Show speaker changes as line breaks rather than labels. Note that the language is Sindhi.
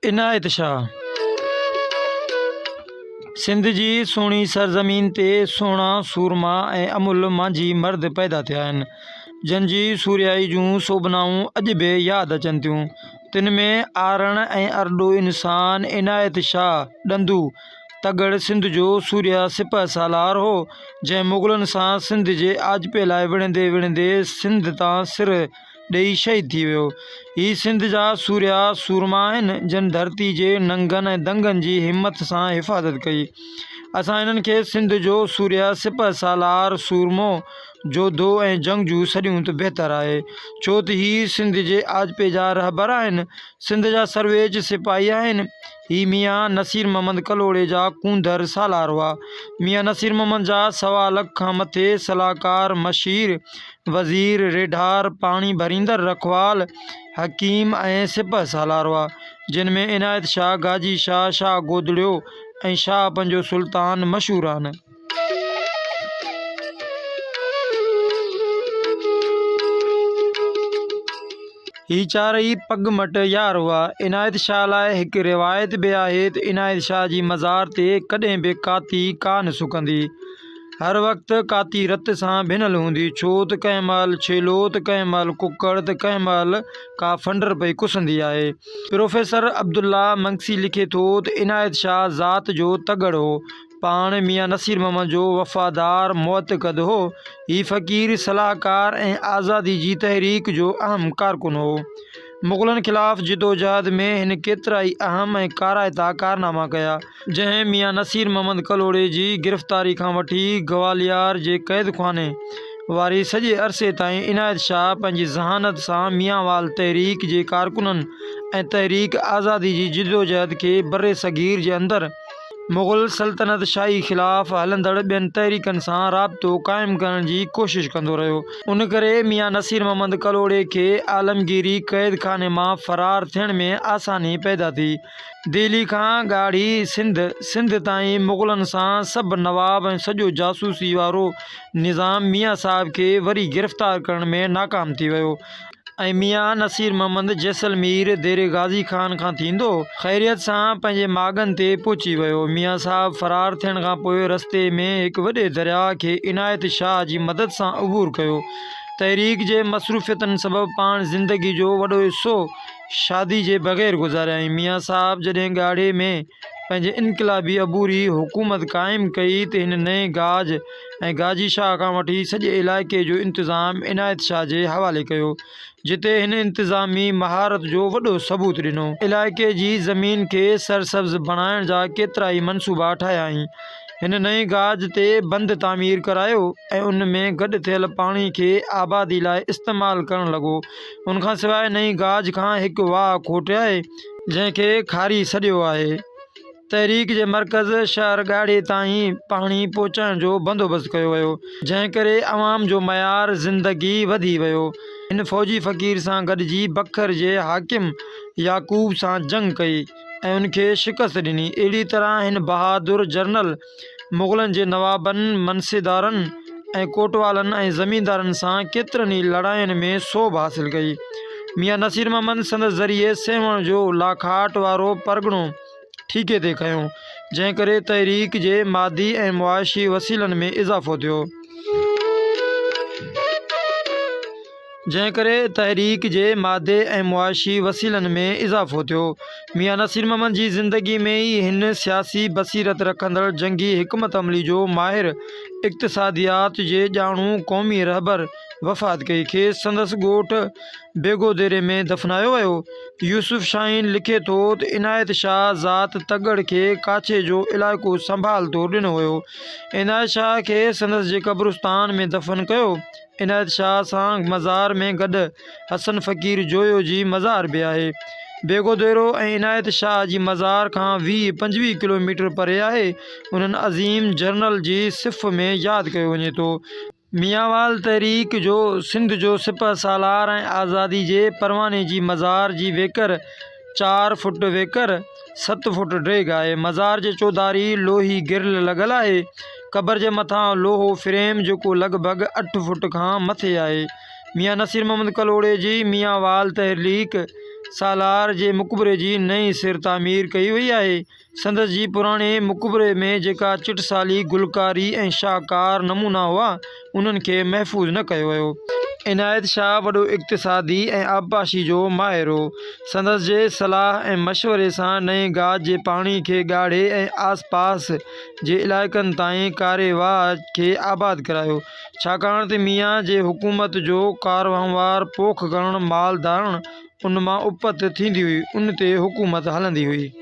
عنايت شاهه سنڌ جي سهڻي سرزمين تي سهڻا، سورما ۽ املهه مانجهي مرد پيدا ٿيا آهن، جن جي سورهيائي جون سوڀنائون اڄ به ياد اچن ٿيون. تن ۾ آرڻ ۽ ارڏو انسان عنايت شاهه ڏندو تڳڙ سنڌ جو سورهيه سپهه سالار هو، جنهن مغلن سان سنڌ جي آجپي لاء وڙهندي وڙهندي سنڌ تان سر ڏيئي شهيد ٿي ويو. هي سنڌ جا سورهيا سورما آهن، جن ڌرتي جي ننگن ۽ دنگن جي همٿ سان حفاظت ڪئي. اسان هنن کي سنڌ جو سورهيا سپهه سالار، سورمو، جوڌو ۽ جنگجو سڏيون ته بهتر آهي. ڇو ته هي سنڌ جي آجپي جا رهبر آهن، سنڌ جا سرويچ سپاهي آهن. هي ميان نصير محمد ڪلهوڙي جا ڪونڌر سالار هئا. ميان نصير محمد جا سوا لک کان مٿي صلاحڪار، مشير، وزير، ريڍار، پاڻي ڀريندڙ رکوال، حڪيم ۽ سپهه سالار هئا، جن ۾ عنايت شاهه، گاجي شاهه، شاهه گودڙيو ۽ شاهه پنجو سلطان مشهور آهن. هي چارئي پڳ مٽ يار هئا. عنايت شاهه لاء هڪ روايت به آهي ته عنايت شاهه جي مزار تي ڪڏهن به ڪاتي ڪا نه سڪندي. هر وقت ڪاتي رت سان ڀنل هوندي، ڇو ته ڪنهن مهل ڇيلو ته ڪنهن مهل ڪڪڙ ته ڪنهن مهل ڪا ڦنڊر پئي ڪسندي آهي. پروفيسر عبدالله منگسي لکي ٿو ته عنايت شاهه ذات جو تڳڙ هو. پاڻ ميان نصير محمد جو وفادار معتقد هو. هي فقير صلاحڪار ۽ آزادي جي تحريڪ جو اهم ڪارڪن هو. مغلن خلاف جدوجهد ۾ هن ڪيترائي اهم ۽ ڪارائتا ڪارناما ڪيا. جنهن ميان نصير محمد ڪلهوڙي جي گرفتاري کان وٺي گواليار جي قيدخاني واري سڄي عرصي تائين عنايت شاهه پنهنجي ذهانت سان ميانوال تحريڪ جي ڪارڪنن ۽ تحريڪ آزادي جي جدوجهد کي برصغير جي اندر مغل سلطنت شاهي خلاف هلندڙ ٻين تحريڪن سان رابطو قائم ڪرڻ جي ڪوشش ڪندو رهيو. ان ڪري ميان نصير محمد ڪلهوڙي کي عالمگيري قيد خاني مان فرار ٿيڻ ۾ آساني پيدا ٿي. دهلي کان ڳاڙهي سنڌ، سنڌ تائين مغلن سان سڀ نواب ۽ سڄو جاسوسي وارو نظام ميان صاحب کي وري گرفتار ڪرڻ ۾ ناڪام ٿي ويو. ۽ ميان نصير محمد جيسلمير ديري غازي خان کان ٿيندو خيريت سان پنهنجي ماڳن تي پهچي ويو. ميان صاحب فرار ٿيڻ کان پوء رستي ۾ هڪ وڏي درياهه کي عنايت شاهه جي مدد سان عبور ڪيو. تحريڪ جي مصروفيتن سبب پاڻ زندگي جو وڏو حصو شادي جي بغير گذاريائين. ميان صاحب جڏهن ڳاڙهي ۾ پنهنجي انقلابي عبوري حڪومت قائم ڪئي ته هن نئين گاج ۽ گاجي شاهه کان وٺي سڄي علائقي جو انتظام عنايت شاهه جي حوالي ڪيو، جتي هن انتظامي مهارت جو وڏو ثبوت ڏنو. علائقي جي زمين کي سرسبز بڻائڻ جا ڪيترائي منصوبا ٺاهيائين. هن نئين گاج تي بند تعمير ڪرايو ۽ ان ۾ گڏ ٿيل پاڻي کي آبادي لاء استعمال ڪرڻ لڳو. ان کان سواء نئين گاج کان هڪ واهه کوٽيائي، جنهن کي کاري سڏيو آهي. تحريڪ جي مرڪز شهر ڳاڙهي تائين پاڻي پهچائڻ جو بندوبست ڪيو ويو، جنهن ڪري عوام جو معيار زندگي وڌي ويو. هن فوجي فقير سان گڏجي بکر جي حاڪم يعقوب سان جنگ ڪئي ۽ ان کي شڪست ڏني. اهڙي طرح هن بهادر جنرل مغلن جي نوابن، منصيدارن ۽ ڪوٽوالن ۽ زميندارن سان ڪيترن ئي لڙاين ۾ سوڀ حاصل ڪئي. ميان نصير محمد سندس ذريعي سيوهڻ جو لاکاٽ وارو پرڳڻو ٺيڪي تي کنيو، جنهن ڪري تحريڪ جي مادي ۽ معاشي وسيلن ۾ اضافو ٿيو. جنهن ڪري تحريڪ جي مادي ۽ معاشي وسيلن ۾ اضافو ٿيو. ميان نصير محمد جي زندگي ۾ ئي هن سياسي بصيرت رکندڙ جنگي حڪمت عملي جو ماهر، اقتصاديات جي ڄاڻو قومي رهبر وفات ڪئي. کيس سندس ڳوٺ بيگوديري ۾ دفنايو ويو. يوسف شاهين لکي ٿو ته عنايت شاهه ذات تڳڙ کي ڪاڇي جو علائقو سنڀال طور ڏنو ويو. عنايت شاهه کي سندس جي قبرستان ۾ دفن ڪيو. عنايت شاهه سان مزار ۾ گڏ حسن فقير جويو جي مزار به آهي. بيگو ديرو ۽ عنايت شاهه جي مزار کان 20 25 ڪلوميٽر پري آهي. انهن عظيم جرنل جي صف ۾ ياد ڪيو وڃي ٿو. ميانوال تحريڪ جو سنڌ جو سپهه سالار ۽ آزادي جي پرواني جي مزار جي ويڪر چار فوٽ ويڪر، ست فوٽ ڊيگهه آهي. مزار جي چوڌاري لوهي گرل لڳل آهي. قبر جي مٿان لوهو فريم جيڪو لڳ ڀڳ اٺ فوٽ کان مٿي آهي. ميان نصير محمد ڪلهوڙي جي ميان وال تحريڪ سالار جي مقبري جي نئين سر تعمير ڪئي وئي آهي. سندس جي پراڻي مقبري ۾ جيڪا چٽسالي، گلڪاري ۽ شاهڪار نمونا هئا، انهن کي محفوظ نه ڪيو ويو. عنايت شاهه وڏو اقتصادي ۽ آبپاشي جو ماهر هو. سندس جي صلاح ۽ مشوري سان نئين گاج جي پاڻي کي ڳاڙهي ۽ آس پاس جي علائقن تائين ڪاري واهه کي آباد ڪرايو. ڇاڪاڻ ته ميان جي حڪومت جو ڪاروهنوار پوک ڪرڻ، مال ڌارڻ، ان مان اپت ٿيندي هئي، ان تي حڪومت هلندي هئي.